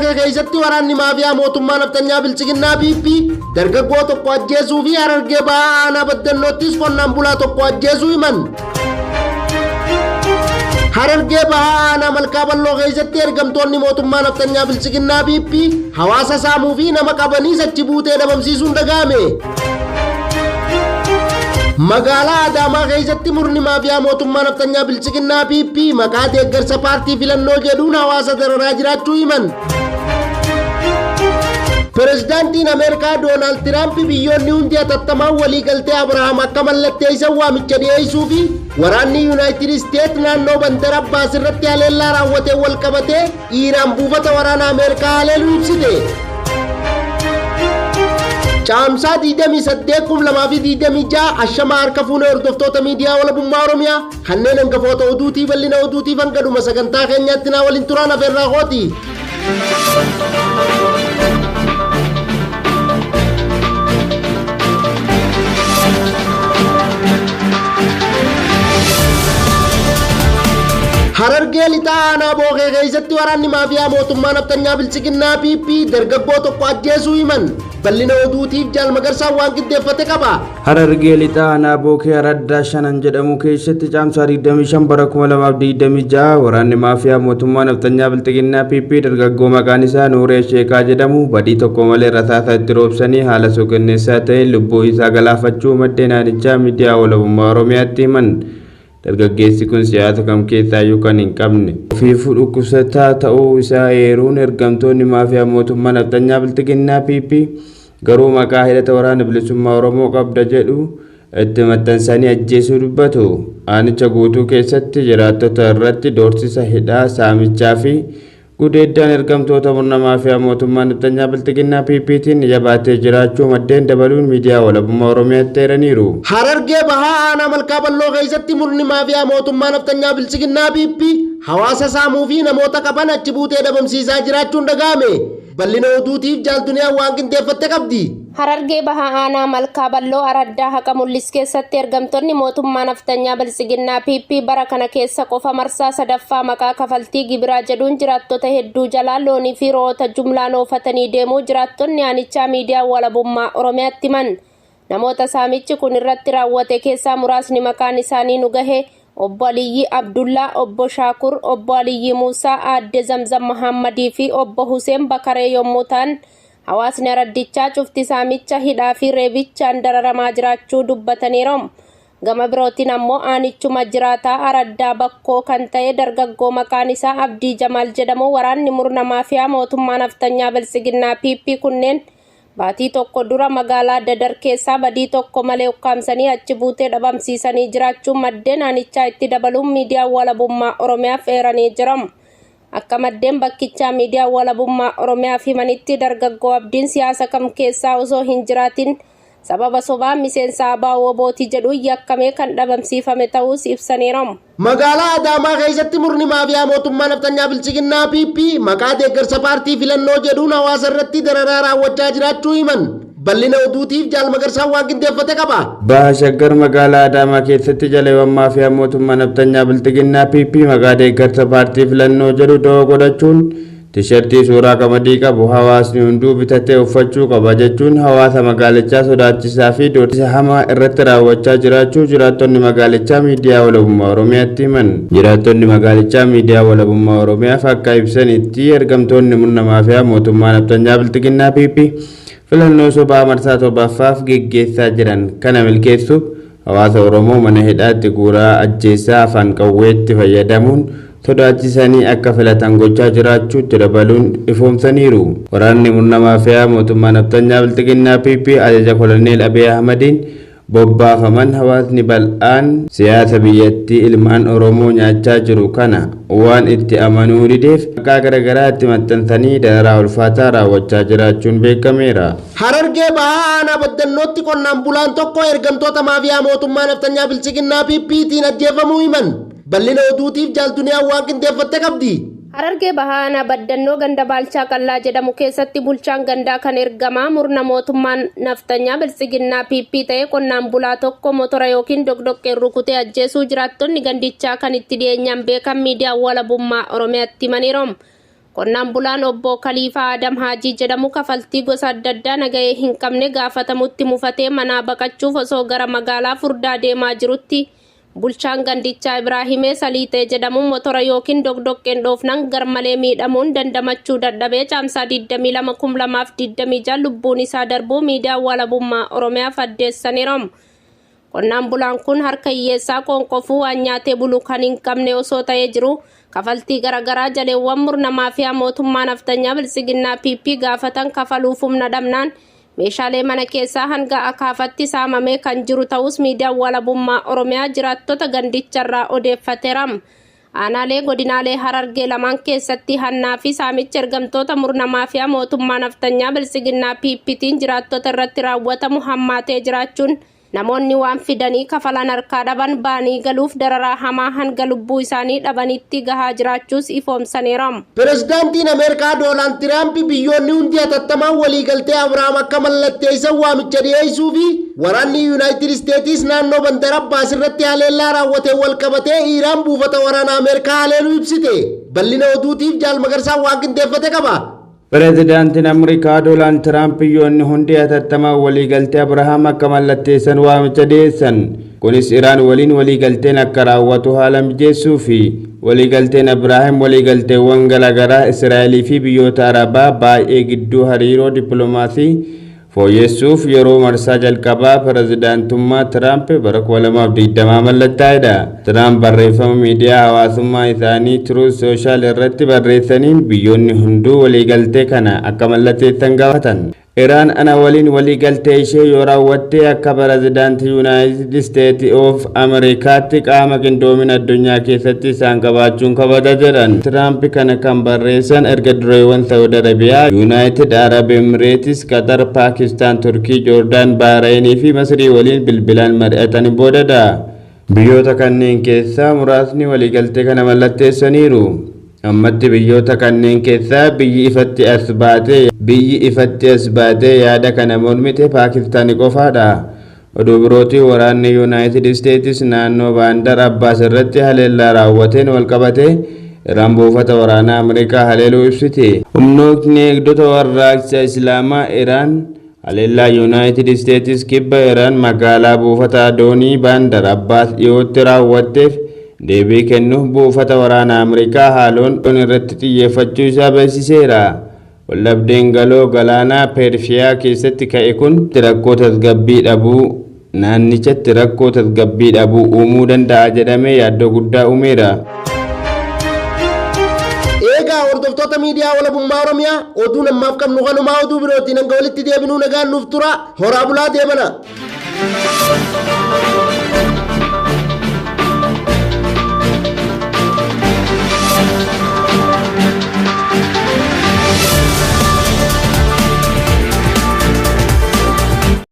Bookee keessatti waraanni maafiyaa mootummaa naftanyaa Bilchiginnaa PP dargaggoo tokko ajjeesuu fi Harargee Bahaa aanaa Baddannoottis qonnaan bulaa tokko ajjeesuu himan. Harargee Bahaa aanaa Malkaa Balloo keessatti ergamtoonni mootummaa naftanyaa Bilchiginnaa PP hawaasa saamuu fi nama qabanii achi buutee dhabamsiisuun dhaga'ame. Magaalaa Adaamaa keessatti murni maafiyaa mootummaa naftanyaa Bilchiginnaa PP maqaa deeggarsa paartii filannoo jedhuun hawaasa dararaa jiraachuu himan. Pireezidaantiin Ameerikaa Doonaald Tiraamp biyyoonni hundi hatattamaan waliigaltee Abrahaam akka mallatteessan waamicha dhiyeessuu fi waraanni Yuunaayitid Isteet naannoo Bandar Abbaas irratti haleellaa raawwateen wal qabatee Iiraan buufata waraana Ameerikaa haleeluu ibsite. Caamsaa 28,2026 ashamaa harka fuunee hordoftoota miidiyaa walabummaa Oromiyaa kanneen hangafoota oduutii bal'ina oduutiif hanga dhuma sagantaa keenyaatti naa waliin turaan afeerraa kooti. Harargee lixaa aanaa Bookee keessatti waraanni maafiyaa mootummaa naftanyaa Bilchiginnaa PP dargaggoo tokko ajjeesuu himan. Bal'ina oduutiif Jaal Magarsaan waan qindeeffate qaba. Harargee lixaa aanaa Bookee Araddaa Shanan jedhamu keessatti caamsaa 25 bara 2026 waraanni maafiyaa mootummaa naftanyaa Bilxiginnaa PP dargaggoo maqaan isaa Nuuree Sheekaa jedhamu badii tokko malee rasaasa itti roobsanii haala suukanneessaa ta'een lubbuu isaa galaafachuu maddeen aanichaa miidiyaa walabummaa Oromiyaatti himan. Dargaggeessi kun siyaasa kam keessaayyuu kan hin qabne ofiifuu dhukkubsataa ta'uu isaa eeruun ergamtoonni maafiyaa mootummaa naftanyaa Bilxiginnaa PP garuu maqaa hidhata waraana bilisummaa Oromoo qabda jedhu itti maxxansanii ajjeesuu dubbatu. Aanicha guutuu keessatti jiraattota irratti doorsisa hidhaa saamichaa fi gudeeddaan ergamtoota murna maafiyaa mootummaa naftanyaa Bilxiginnaa PPtiin jabaatee jiraachuu maddeen dabaluun miidiyaa walabummaa Oromiyaatti eeraniiru. Harargee Bahaa aanaa Malkaa Balloo keessatti murni maafiyaa mootummaa naftanyaa Bilchiginnaa PP hawaasa saamuu fi namoota qaban achi buutee dhabamsiisaa jiraachuun dhaga'ame. Bal'ina oduutiif Jaal Duniyaan waan qindeeffatte qabdi. Harargee Bahaa aanaa Malkaa Balloo Araddaa Haqa Mul'is keessatti ergamtoonni mootummaa naftanyaa Biltsiginnaa PP bara kana keessa qofa marsaa sadaffaa maqaa kafaltii gibiraa jedhuun jiraattota hedduu jalaa loonii fi ro'oota jumlaan oofatanii deemuu jiraattonni aanichaa miidiyaa walabummaa Oromiyaatti himan. Namoota saamichi kun irratti raawwate keessaa muraasni maqaan isaanii nu gahe Obbo Aliyyii Abdullaa, Obbo Shaakur, Obbo Aliyyii Muusaa, Aadde Zamzam Mahaammadii fi Obbo Huseen Bakaree yommuu ta'an, hawaasni araddichaa cufti saamicha hidhaa fi reebichaan dararamaa jiraachuu dubbataniiru. Gama birootiin ammoo aanichuma jiraataa araddaa Bakkoo kan ta'e dargaggoo maqaan isaa Abdii Jamaal jedhamu waraanni murna maafiyaa mootummaa naftanyaa Biltsiginnaa PP kunneen baatii tokko dura magaalaa Dadar keessaa badii tokko malee ukkaamsanii achi buutee dhabamsiisanii jiraachuun maddeen aanichaa itti dabaluun miidiyaa walabummaa Oromiyaaf eeranii jiru. Akka maddeen bakkichaa miidiyaa walabummaa Oromiyaaf himanitti dargaggoo Abdiin siyaasa kam keessaa osoo hin jiraatin sababa sobaa miseensa ABO WBOti jedhuun yakkamee kan dhabamsiifame ta'uus ibsaniiru. Magaalaa Adaamaa keessatti murni maafiyaa mootummaa naftanyaa Bilchiginnaa PP maqaa deeggarsa paartii filannoo jedhuun hawaasa irratti dararaa raawwachaa jiraachuu himan. Bal'ina oduutiif Jaal Magarsaan waan qindeeffate qaba. Baha Shaggar magaalaa Adaamaa keessatti jaleewwan maafiyaa mootummaa naftanyaa Bilxiginnaa PP maqaa deeggarsa paartii filannoo jedhu da'oo godhachuun Tishertii suuraa qamadii qabu hawaasni hunduu bitatee uffachuu qaba jechuun hawaasa magaalichaa sodaachisaa fi doorsisa hamaa irratti raawwachaa jiraachuu jiraattonni magaalichaa miidiyaa walabummaa Oromiyaatti himan. Jiraattonni magaalichaa miidiyaa walabummaa Oromiyaaf akka ibsanitti ergamtoonni murna maafiyaa mootummaa nafxanyaa Bilxiginnaa PP filannoo sobaa marsaa 7ffaaf geggeessaa jiran kana milkeessuuf hawaasa Oromoo mana hidhaatti guuraa ajjeessaa afaan qawweetti fayyadamuun sodaachisanii akka filatan gochaa jiraachuutti dabaluun ifoomsaniiru. Waraanni murna maafiyaa mootummaa nafxanyaa Bilxiginnaa PP ajaja Koloneel Abiy Ahmadiin bobbaafaman hawaasni bal'aan siyaasa biyyattii ilmaan Oromoo nyaachaa jiru kana waan itti amanuu dideef maqaa garagaraa itti maxxansanii dararaa ulfaataa raawwachaa jiraachuun beekameera. Harargee Bahaa aanaa Baddannootti qonnaan bulaan tokko ergamtoota maafiyaa mootummaa nafxanyaa Biltsiginnaa PPtiin ajjeefamuu himan. Bal'ina oduutiif Jaal Duniyaan waan qindeeffatte qabdi. Harargee Bahaa aanaa Baddannoo ganda Baalchaa Qallaa jedhamu keessatti bulchaan gandaa kan ergamaa murna mootummaa nafxanyaa Biltsiginnaa PP ta'e qonnaan bulaa tokko motora yookiin doqdoqqeen rukutee ajjeesuu jiraattonni gandichaa kan itti dhiyeenyaan beekan miidiyaa walabummaa Oromiyaatti himaniiru. Qonnaan bulaan obbo Kaliifaa Adam Haajii jedhamu kafaltii gosa adda addaa nagahee hin qabne gaafatamutti mufatee manaa baqachuuf osoo gara magaalaa Furdaa deemaa jirutti bulchaan gandichaa Ibraahimee Saliixee jedhamu motora yookiin doqdoqqeen dhoofnan garmalee miidhamuun dandamachuu dadhabee Caamsaa 22, 2026 lubbuun isaa darbuu miidiyaan Walabummaa Oromiyaaf addeessaniiru. Qonnaan bulaan kun harka hiyyeessaa qoonqofuu waan nyaatee bulu kan hin qabne osoo ta'ee jiru, kafaltii garaagaraa jaleewwan murna maafiyaa mootummaa naftanyaa Biltsiginnaa PP gaafatan kafaluuf humna dhabnaan meeshaalee mana keessaa hanga akaafatti saamamee kan jiru ta'us miidiyaan Walabummaa Oromiyaa jiraattota gandicharraa odeeffateera. Aanaalee godinaalee Harargee lamaan keessatti hannaa fi saamicha ergamtoota murna maafiyaa mootummaa naftanyaa Biltsiginnaa PPtiin jiraattota irratti raawwatamu hammaatee jiraachuun, namoonni waan fidanii kafalan harkaa dhaban ba'anii galuuf dararaa hamaa hanga lubbuu isaanii dhabanitti gahaa jiraachuus ifoomsaniiru. Pirezidaantiin Ameerikaa Doonaald Tiraamp biyyoonni hundi hatattamaan waliigaltee Abrahaam akka mallatteessan waamicha dhiyeessuu fi waraanni Yuunaayitid Isteetis naannoo Bandar Abbaas irratti haleellaa raawwatee wal qabatee Iiraan buufata waraana Ameerikaa haleeluu ibsite. Bal'ina oduutiif Jaal Magarsaan waan qindeeffate qaba. Pireezidaantiin Ameerikaa Doonaald Tiraamp biyyoonni hundi hatattamaan waliigaltee Abrahaam akka mallatteessan waamicha dhiyeessan. Kunis Iraan waliin waliigalteen akka raawwatu haala mijeessuu fi waliigalteen Abrahaam waliigalteewwan garaagaraa Israa'elii fi biyyoota Arabaa baay'ee gidduu hariiroo dippiloomaasii fooyyessuuf yeroo marsaa jalqabaa pireezidaantummaa Tiraamp bara 2020 mallattaa'edha. Tiraamp barreeffama miidiyaa hawaasummaa isaanii Truth Social irratti barreessaniin biyyoonni hunduu waliigaltee kana akka mallatteessan gaafatan. Iraan ana waliin waliigaltee ishee yoo raawwatte, akka pireezidaantii Yuunaayitid Isteetsi of Ameerikaatti qaama qindoomina addunyaa keessatti isaan qabaachuun kabaja jedhan. Tiraamp kana kan barreessan erga dureewwan Saawud Arabiyaa, Yuunaayitid Arab Emireetis, Qatar, Paakistaan, Turkii, Joordaan, Baahireenii fi Masrii waliin bilbilaan mari'atanii boodadha. Biyyoota kanneen keessaa muraasni waliigaltee kana mallatteessaniiru. Ammatti biyyoota kanneen keessaa biyyi ifatti as baatee yaada kana mormite Paakistaani qofaadha. Oduu birootiin, waraanni Yuunaayitid Isteetis naannoo Baandar Abbaas irratti haleellaa raawwateen walqabate Iraan buufata waraanaa Ameerikaa haleeluu ibsite. Humnootni eegdota warraaqsa Islaamaa Iraan haleellaa Yuunaayitid Isteetis kibba Iraan magaalaa buufata doonii Baandar Abbaas dhiyootti raawwatteef deebii kennuuf buufata waraanaa Ameerikaa haaloon irratti xiyyeeffachuu isaa beeksiseera. Waldhabdeen galoo galaanaa Peershiyaa keessatti ka'e kun rakkoo tasgabbii dhabuu naannichatti rakkoo tasgabbii dhabuu uumuu danda'a jedhamee yaaddoo guddaa uumeera. Eegaa hordoftoota miidiyaa Walabummaa Oromiyaa, oduun ammaaf qabnu kanumaa. Oduu birootiin hanga walitti deebinuu nagaan nuuf tura. Horaa bulaa, deemana.